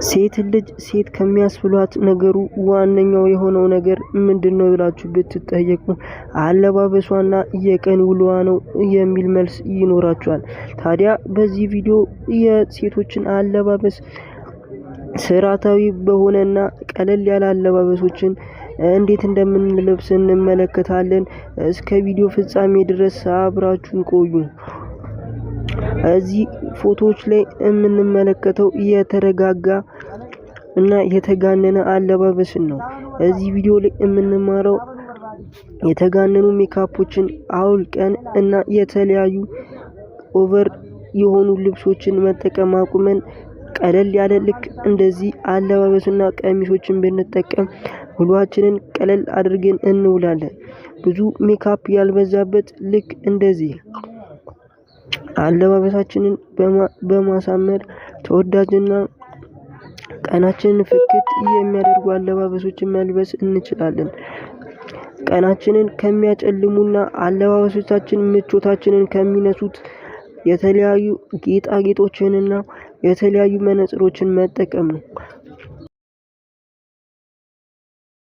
ሴት ልጅ ሴት ከሚያስብሏት ነገሩ ዋነኛው የሆነው ነገር ምንድነው ብላችሁ ብትጠየቁ አለባበሷና የቀን ውሎዋ ነው የሚል መልስ ይኖራችኋል። ታዲያ በዚህ ቪዲዮ የሴቶችን አለባበስ ስርዓታዊ በሆነና ቀለል ያለ አለባበሶችን እንዴት እንደምንለብስ እንመለከታለን። እስከ ቪዲዮ ፍጻሜ ድረስ አብራችሁን ቆዩ። እዚህ ፎቶዎች ላይ የምንመለከተው የተረጋጋ እና የተጋነነ አለባበስን ነው። እዚህ ቪዲዮ ላይ የምንማረው የተጋነኑ ሜካፖችን አውልቀን እና የተለያዩ ኦቨር የሆኑ ልብሶችን መጠቀም አቁመን ቀለል ያለ ልክ እንደዚህ አለባበስና ቀሚሶችን ብንጠቀም ውሏችንን ቀለል አድርገን እንውላለን። ብዙ ሜካፕ ያልበዛበት ልክ እንደዚህ አለባበሳችንን በማሳመር ተወዳጅና ቀናችንን ፍክት የሚያደርጉ አለባበሶችን መልበስ እንችላለን። ቀናችንን ከሚያጨልሙና አለባበሶቻችን ምቾታችንን ከሚነሱት የተለያዩ ጌጣጌጦችንና የተለያዩ መነጽሮችን መጠቀም ነው።